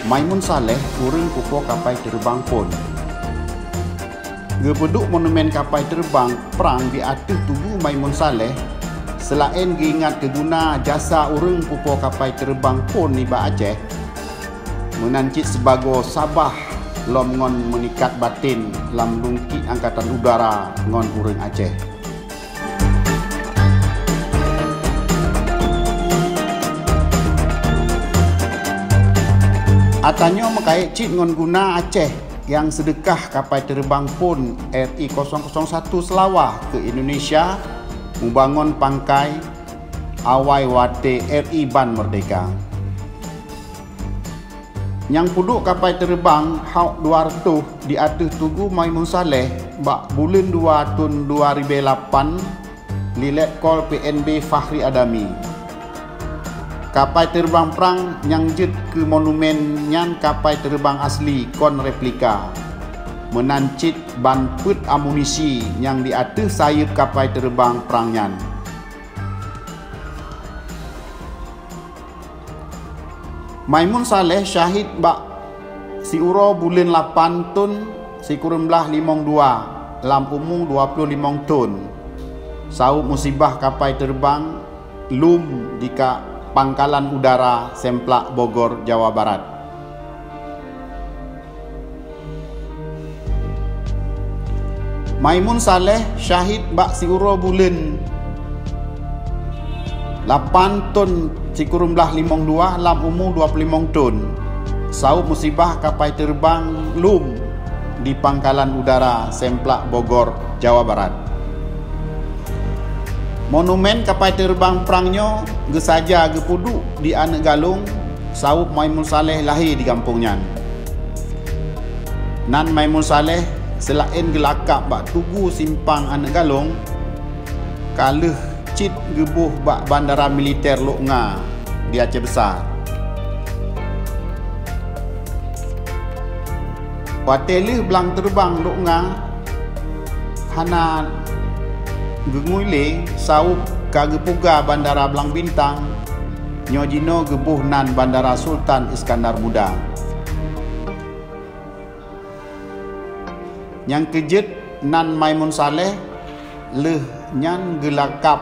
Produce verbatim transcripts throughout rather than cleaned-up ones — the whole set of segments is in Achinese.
Maimun Saleh, ureuëng pupo kapai teureubang phon. Geupeuduek monumen kapai teureubang prang di ateueh tugu Maimun Saleh, seulaén geuingat keu guna jasa ureuëng pupo kapai teureubang phon nibak Aceh, meunan cit sibagoe sabah lom ngon meunikat baten lam lungkiek angkatan udara ngon ureuëng Aceh. Ata nyoe meukayek cit ngon guna Aceh nyang seudeukah kapai teureubang phon R I kosong kosong satu Seulawa keu Indonesia mubangon pangkai awai watée R I ban meurdehka. Nyang peuduek kapai teureubang Hawk dua reutôh di ateueh tugu Maimun Saleh bak buleuen dua thon dua ribée lapan, lé Letkol P N B Fakhri Adami. Kapai teureubang prang nyang jeuet keu monumen nyan kapai teureubang asli kon replika, meunan cit ban peuet amunisi nyang di ateueh sayeuep kapai teureubang prang nyan. Maimun Saleh syahid bak siuroe buleuen lapan thon sikureueng blaih limong dua lam umu dua ploh limong thon, saweueb musibah kapai teureubang lom di ka Pangkalan Udara Semplak Bogor, Jawa Barat. Maimun Saleh syahid bak siuroe buleuen lapan thon sikureueng blaih limong dua lam umu dua ploh limong thon, saweueb musibah kapai teureubang lom di Pangkalan Udara Semplak Bogor, Jawa Barat. Monumen kapai teureubang prang nyoe geusaja geupeuduek di Aneuk Galong saweueb Maimun Saleh lahé di gampông nyan. Nan Maimun Saleh seulaén geulakab bak Tugu Simpang Aneuk Galong, ka lheueh cit geuboh bak Bandara Militer Lok Nga di Aceh Besar. Watée lheueh blang teureubang Lok Nga hana geungui lé, saweueb ka geupeugah Bandara Blang Bintang, nyoe jinoe geuboh nan Bandara Sultan Iskandar Muda. Nyang keujeuet nan Maimun Saleh lheueh nyan geulakab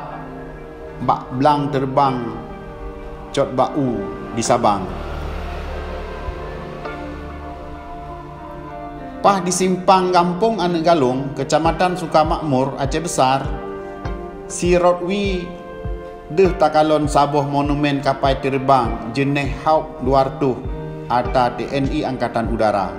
bak blang teureubang Cot Bak U di Sabang. Paih di simpang Gampông Aneuk Galong, Keucamatan Sukamakmur, Aceh Besar, si rot wie deuh takalon saboh monumen kapai teureubang jeuneh Hawk dua reutôh ata T N I Angkatan Udara.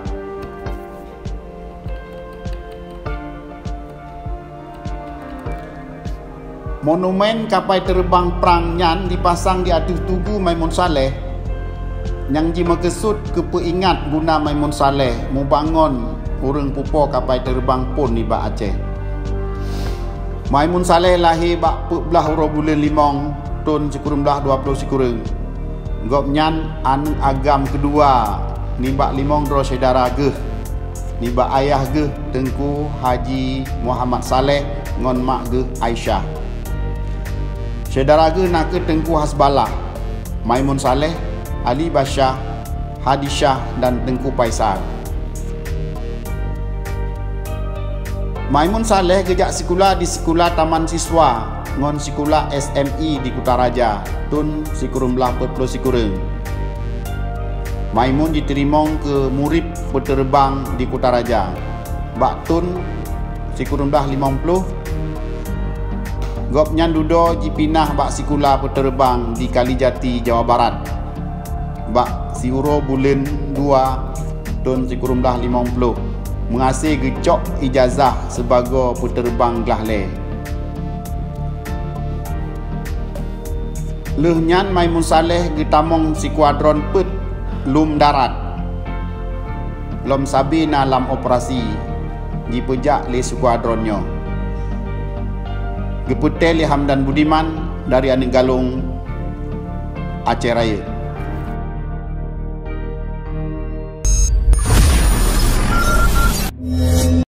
Monumen kapai teureubang prang nyan jipasang di ateueh tugu Maimun Saleh, nyang jimeukeusut keu peuingat guna Maimun Saleh mubangon ureuëng pupo kapai teureubang phon nibak Aceh. Maimun Saleh lahé bak peuet blaih uroe buleuen limong thon sikureueng blaih dua ploh sikureueng. Gobnyan aneuk agam keudua nibak limong droe syedara geuh, nibak ayah geuh Teungku Haji Muhammad Saleh ngon mak geuh Aisyah. Syedara geuh na kheueh Teungku Hasballah, Maimun Saleh, Ali Basyah, Hadisyah dan Teungku Faisal. Maimun Saleh geujak sikula di Sikula Taman Siswa ngon Sikula S M I di Kutaraja thon sikureueng blaih peuet ploh sikureueng. Maimun jiteurimong keu murit peuteureubang di Kutaraja. Bak thon sikureueng blaih limong ploh, gobnyan dudoe jipinah bak sikula peuteureubang di Kalijati, Jawa Barat. Bak siuroe buleuen dua thon sikureueng blaih limong ploh, meuhase geucok ijazah sibagoe peuteureubang glahlée. Lheueh nyan Maimun Saleh geutamong sikuadron peuet lom darat. Lom sabe na lam operasi jipeujak lé sikuadron nyoe. Geupeutée lé Hamdan Budiman dari Aneuk Galong, Aceh Rayeuk.